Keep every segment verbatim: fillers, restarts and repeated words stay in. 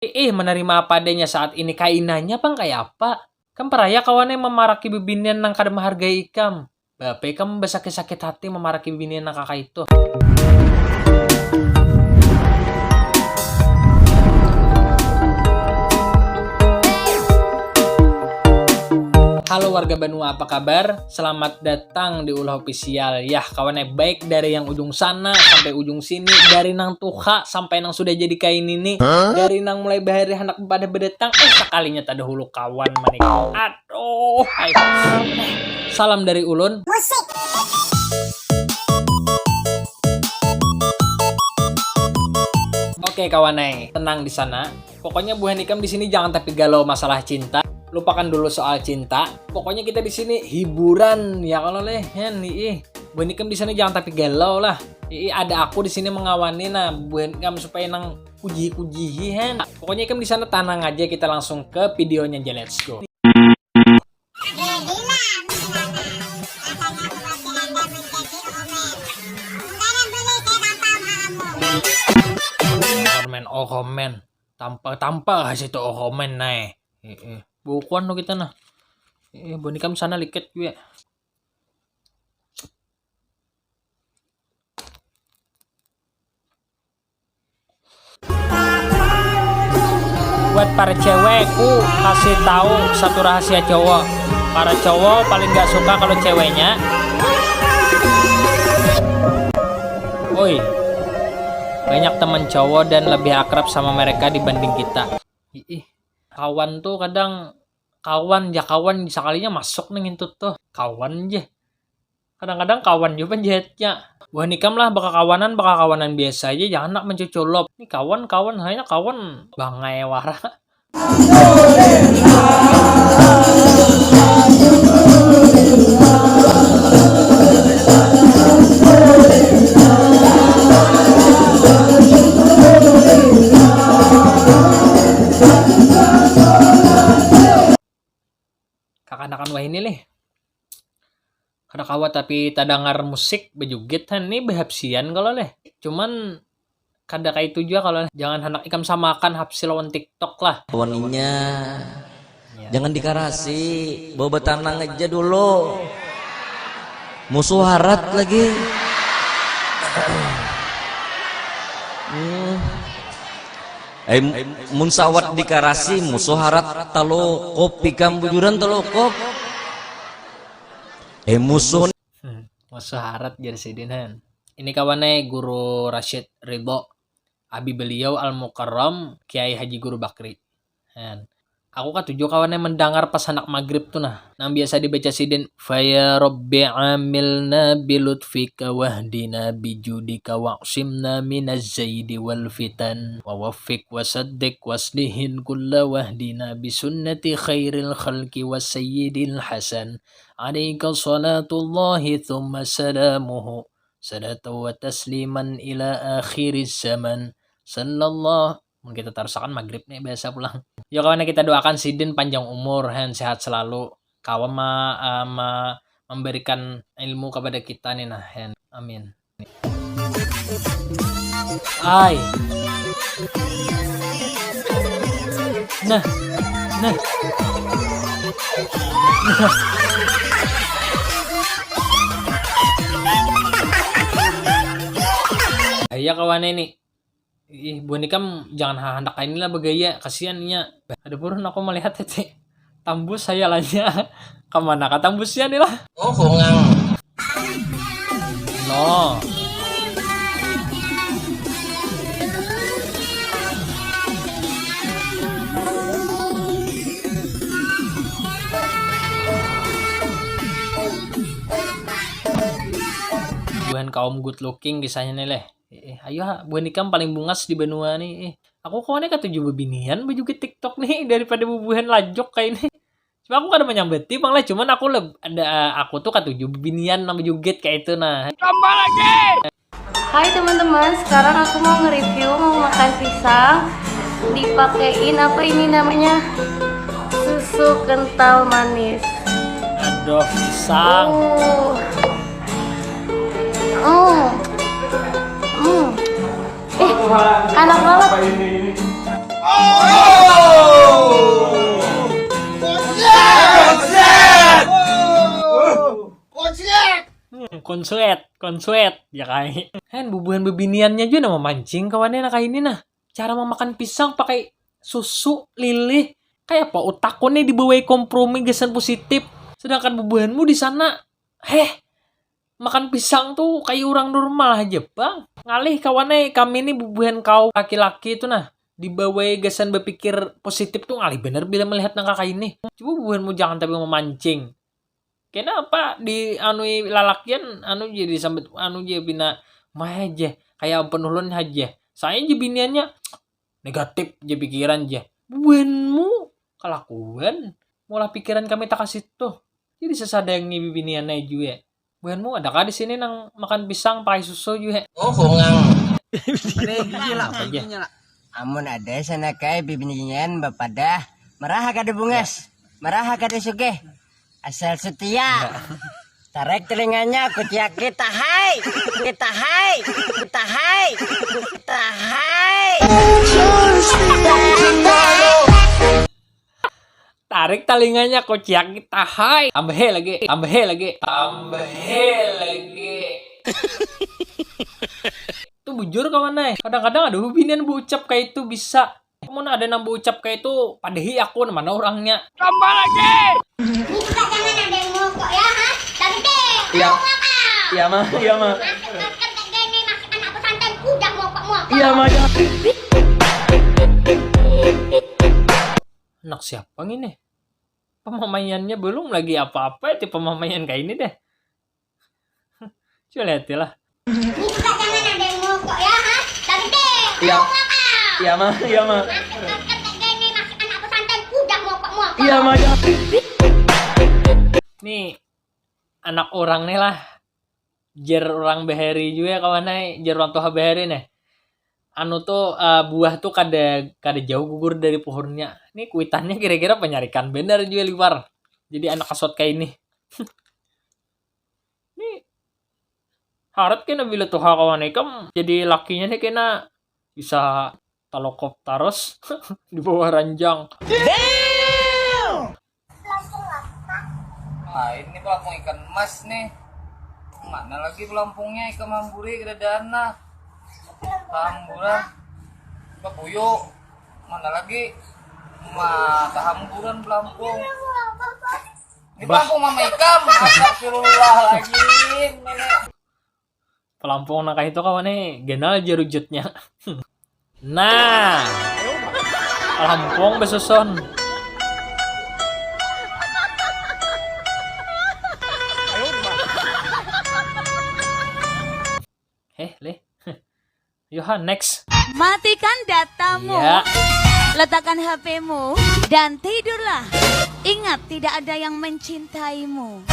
Iih, menerima apa adanya saat ini, kainanya pang kaya apa? Kam peraya kawan ai memaraki bibinian nang kada menghargai ikam. Bapa ikam besakit-sakit hati memaraki bibinian nang kaka itu. Halo warga Banua, apa kabar? Selamat datang di Ulah Official. Yah, kawan ai, baik dari yang ujung sana sampai ujung sini, dari nang tuha sampai nang sudah jadi kainini, dari nang mulai bahari handak pada bedatang, eh, sakalinya tadahulu kawan manikung. Aduh, hai. Eh, salam dari ulun. Musik. Oke kawan ai, tenang di sana. Pokoknya buhan ikam di sini jangan tapi galau masalah cinta. Lupakan dulu soal cinta. Pokoknya kita di sini hiburan ya kalau leh, hen, iih. Buhan ikam di sana jangan tapi galau lah. Iih, ada aku di sini mengawani, nah, buhan ikam supaya nang kujihi-kujihi, hen. Pokoknya ikam di sana tenang aja, kita langsung ke videonya aja, let's go. Komen, oh, komen. Tampa, tampa situ, oh, komen, nah. Heeh. Bukuan lo kita, nah. Heeh, buhan ikam sana liket juga. Buat para cewek, ku kasih tahu satu rahasia cowok. Para cowok paling gak suka kalau ceweknya, oi, banyak teman cowok dan lebih akrab sama mereka dibanding kita. Iih, kawan tuh kadang kawan ja, kawan sakalinya masuk nih ngintut tuh. Kawan ja. Kadang-kadang kawan jua penjahatnya. Buhan ikam lah bakakawanan, bakakawanan biasa aja, jangan nak mencuculop. Ini kawan, kawan, hanya kawan bangai wara. Kakanakan wahini lih. Kada kawa tapi tadangar musik bejugit, han, ni behapsian kalo leh. Cuman kada kaitu jua kalo leh. Jangan handak ikam samakan hapsi lawan TikTok lah. Waninya. Ya. Jangan dikarasi, bawa betanang aja dulu. Musuh harat lagi. Hmm. Eh, mun sawat dikarasi, musuh harat talukup, ikam bujuran talukup. Eh, musuh. Hmm, musuh harat jar sidin, han. Ini kawan ai Guru Rashid Ridho. Abi beliau Al Mukarram Kiai Haji Guru Bakri. Han. Aku katuju kawan ai mendangar pas handak magrib tu nah. Nang biasa dibaca sidin, "Faya Rabbi amilna bilutfika wahdina bijudika wa'simna minaz zaidi wal fitan. Wa waffiq wa saddiq waslihin kulla wahdina bisunnati khairil khalqi wa sayyidil hasan. Alaika salatullahi thumma salamuhu. Salatu wa tasliman ila akhiriz zaman. Sallallahu." Mun kita tarusakan magrib nih biasa pulang. Ya kawan, kita doakan sidin panjang umur, han, sehat selalu. Kawa ma, eh, ma, memberikan ilmu kepada kita nih nah, han. Amin. Ai. Nah, nah. Nah. Iya kawan ini. Ih, buhan ikam jangan handak kaini lah bagaya, kasian inya. Ada purun aku melihat tete. Tambus hayalanya. Kamana ka tambusnya nih lah? Oh, hongang. No. Buhan kaum good looking kisahnya nih leh. Eh, ayo ha, buhan ikam paling bungas di banua nih. Eh, aku kawannya katuju bebinian bejugit TikTok nih daripada bubuhan lajuk kayak ini. Cuma aku kada menyambati pang lah, cuman aku leb, ada, aku tuh katuju bebinian nang bejugit kayak itu nah. Tambah lagi. Hai teman-teman, sekarang aku mau nge-review, mau makan pisang dipakein apa ini namanya, susu kental manis. Aduh, pisang. Uh. Hmm. Hmm. Eh, enak banget. Konslet, konslet, ya kai. Hen, bubuhan bebiniannya juga nama mancing kawannya nak ini nah. Cara memakan pisang pakai susu, lilih. Kayak apa utakku nih dibawai kompromi gasan positif. Sedangkan bubuhanmu di sana, heh, makan pisang tuh kayak orang normal aja bang. Ngalih kawan eh, kami nih bubuhan kau laki-laki itu nah dibawai gasan berpikir positif tuh ngalih bener bila melihat nang kakak ini. Coba bubuhanmu jangan tapi memancing. Kenapa di anu lalakian anu jadi sambat anu jadi pina mah aja kayak penulun aja. Saya aja biniannya negatif aja pikiran aja. Bubuhanmu kelakuan, maulah pikiran kami tak kasih tuh. Jadi sesadangi bibinian aja juga. Buhanmu adakah di sini nang makan pisang pakai susu juga? Oh, hongang. Ada giginya lah, apa aja? Giginya lah. Amun ada sana kai bibinian bapadah, meraha kada bungas, meraha kada sugih. Asal setia. Tarik telinganya, kuciak kita hai. Kita hai. Kita hai. Kita hai. Tarik talinganya, kuciak kita hai. Tambahe lagi, tambahe lagi, tambahe lagi. Itu bujur kawan ai. Kadang-kadang ada hubinian buucap kayak itu bisa. Mun ada nang buucap kayak itu, padahi aku mana orangnya. Tambah lagi. Ini juga jangan ada yang ngokok ya, ha? Tapi deh, iya. Iya mah, iya mah. Maksud gini, maksud anak pesantren udah ngokok-ngokok. Iya mah. Anak siapa ngini? Pemamaiannya belum lagi apa-apa itu pemamaian kayak ini deh. Coba lihat lah. Ini juga jangan ada yang ngokok ya, ha? Tapi deh, iya. Iya mah, iya mah. Maksud gini, maksud anak pesantren udah ngokok-ngokok. Iya mah. Nih anak orang nih lah. Jer orang bahari juga kawan ai, jer orang tua bahari nih. Anu tuh uh, buah tuh kada kada jauh gugur dari pohonnya. Nih kuitannya kira-kira penyarikan benar juga liwar. Jadi anak kasot kayak ini. Nih harap kena bila tuha kawan ikam jadi lakinya nih kena bisa talokop taros di bawah ranjang. Lain nih pelampung ikan emas nih. Mana lagi pelampungnya ikan mamburi kada dana. Hamburan. Babuyu. Mana lagi? Mata hamburan pelampung. Ini pelampung mama ikam. Astagfirullahaladzim. Pelampung nang kahitu kawan nih ganal jarujutnya. Nah, pelampung besusun. Heh leh. Yohan next. Matikan datamu. Ya. Letakkan H P-mu dan tidurlah. Ingat tidak ada yang mencintaimu.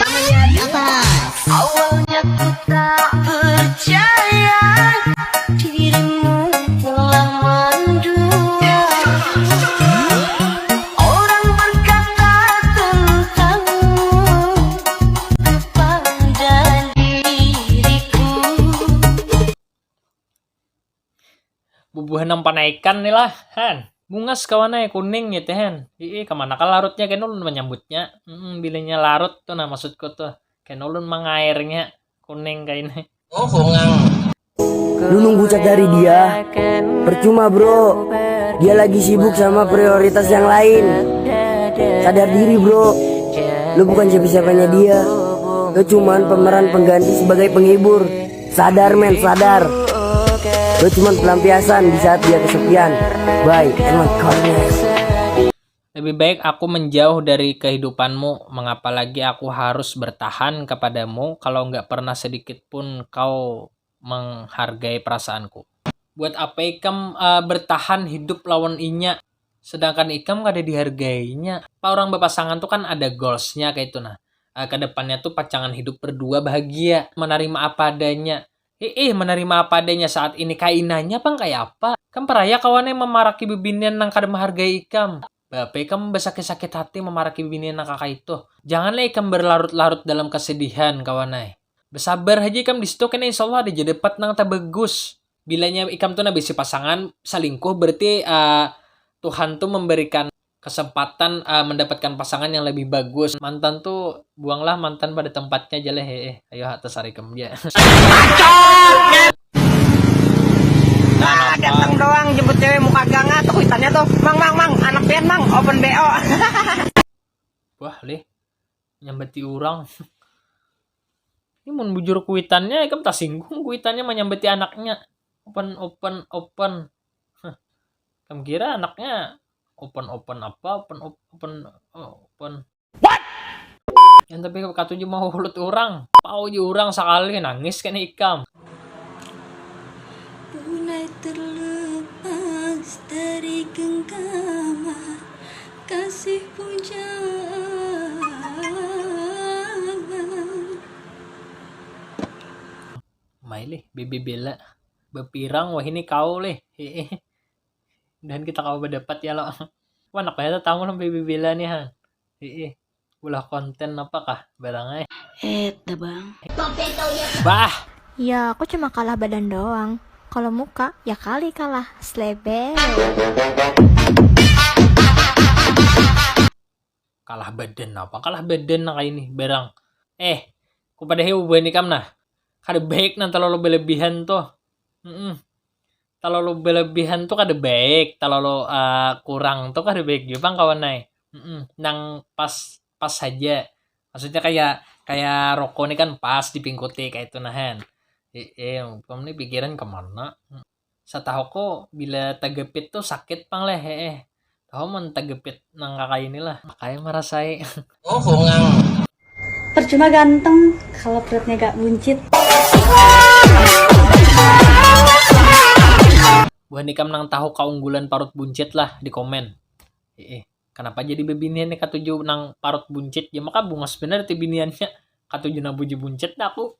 Tangannya di atas. Awalnya ku tak percaya dirimu telah mandua. Orang berkata tentangmu kepada diriku. Bubuhan nang panaikan nih lah, han. Bungas kawan ai kuning gitu han. Ii, kemana kah larutnya kan ulun menyambutnya. Hmm, bilanya larut tuh nah maksudku tuh. Kan ulun mengairnya kuning kayak ini. Oh, bungang. Lu nunggu cat dari dia. Percuma bro. Dia lagi sibuk sama prioritas yang lain. Sadar diri bro. Lu bukan siapa-siapanya dia. Lu cuman pemeran pengganti sebagai penghibur. Sadar men, sadar. Lu cuman pelampiasan di saat dia kesepian. Bye, emang konyol. Lebih baik aku menjauh dari kehidupanmu. Mengapa lagi aku harus bertahan kepadamu kalau nggak pernah sedikit pun kau menghargai perasaanku? Buat apa ikam uh, bertahan hidup lawan inya? Sedangkan ikam kada dihargainya. Apa orang berpasangan tuh kan ada goalsnya kayak itu nah. Uh, kedepannya tuh pacangan hidup berdua bahagia, menerima apa adanya. Ih, menerima apa adanya saat ini kainanya pang kayak apa? Kan peraya kawannya memaraki bibinian nang kada menghargai ikam. Bape ikam besakit-sakit hati memaraki bibinian nang kakak itu. Janganlah ikam berlarut-larut dalam kesedihan kawanai. Besabar haja ikam di situ kena insya Allah ada jadi dapat nang tabagus. Bilanya ikam tuh nah bisi pasangan salingkuh, berarti uh, Tuhan tuh memberikan kesempatan uh, mendapatkan pasangan yang lebih bagus. Mantan tuh buanglah mantan pada tempatnya aja lah, heeh. Ayo ha, tasarikem dia. Nah, datang doang jemput cewek muka ganga tuh kuitannya tuh. Mang, mang, mang, anak pian, mang, open B O. Wah, lih. Nyambati orang. Ini mun bujur kuitannya, ikam tasinggung kuitannya menyambati anaknya. Open, open, open. Hah. Kamu kira anaknya open, open apa? Open, op- open, oh, open. What? Yang tapi katuju mau ulut orang. Pau ji orang sekali nangis kena ikam. Mulai terlepas dari genggaman kasih pujaan. Mai lih, Bibi Bella. Bapirang wahini kau lih. Heeh. Dan kita kau berdapat ya lo. Wah, anak banyak tamu lah Bibi Bella nih han. Heeh. Ulah konten apa kah barang ai. Eh, dah bang. Bah, Ya, aku cuma kalah badan doang. Kalau muka, ya kali kalah. Slebel. Kalah badan apa? Kalah badan nah kayak ini barang. Eh, ku padahi bubuhan ikam nah. Kada baik nah terlalu berlebihan tuh. Mm-mm. Terlalu berlebihan tuh kada baik, terlalu uh, kurang tuh kada baik juga pang kawan ai. Mm-mm. Nang pas pas saja. Maksudnya kayak kayak rokok nih kan pas dipingkuti kayak itu nahan. Eh, eh, kamu nih pikiran kemana? Satahuku bila tegepit tuh sakit pang leh, eh. Tahu mun tegepit nang kakai inilah. Makanya merasai. Oh, hongang. Percuma ganteng kalau perutnya gak buncit. Buhan ikam nang tahu keunggulan parut buncit lah di komen. Heeh. Kenapa jadi bebinian nih katuju nang parut buncit? Ya maka bungas bener ti biniannya. Katuju nang buji buncit dah aku.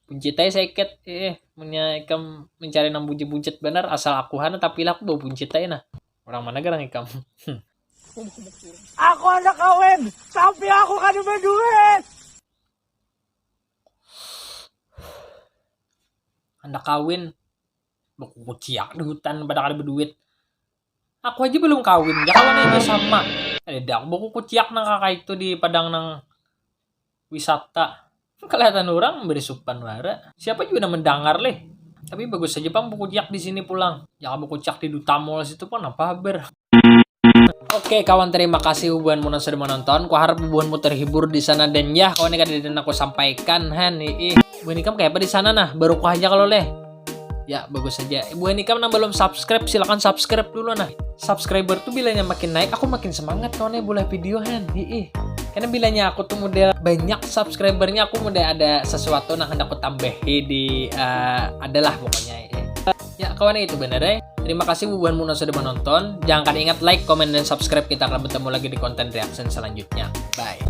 Buncit aja seket. Eh, munnya ikam mencari nang buji buncit bener asal aku hana tapi lah aku bawa buncit aja nah. Orang mana garang ikam? Aku anak kawin, tapi aku kada berduit. Anak kawin, baku kuciak di hutan pada kada berduit. Aku aja belum kawin, ya kawan aja sama. Ada dah aku baku kuciak nang kakak itu di padang nang wisata. Kelihatan orang beri supan wara. Siapa juga nang mendengar leh. Tapi bagus saja pang buku ciak di sini pulang. Jangan buku ciak di Duta Mall situ pun apa haber. Oke kawan, terima kasih bubuhanmu nang sudah menonton. Ku harap bubuhanmu terhibur di sana dan ya kawan, kada ada nang aku sampaikan han. Ih, bubuhan ikam kayak apa di sana nah? Baru ku aja kalau leh. Ya bagus saja. Bubuhan ikam nang belum subscribe, silakan subscribe dulu nah. Subscriber tuh bilanya makin naik, aku makin semangat kawan ya bulah video han. Ih, karena bilanya aku tuh model banyak subscribernya, aku model ada sesuatu nang hendak ku tambahi di eh, adalah pokoknya. Ih. Ya kawan, itu bener ya. Terima kasih bubuhanmu nang sudah menonton. Jangan kada ingat like, comment, dan subscribe. Kita akan bertemu lagi di konten reaction selanjutnya. Bye.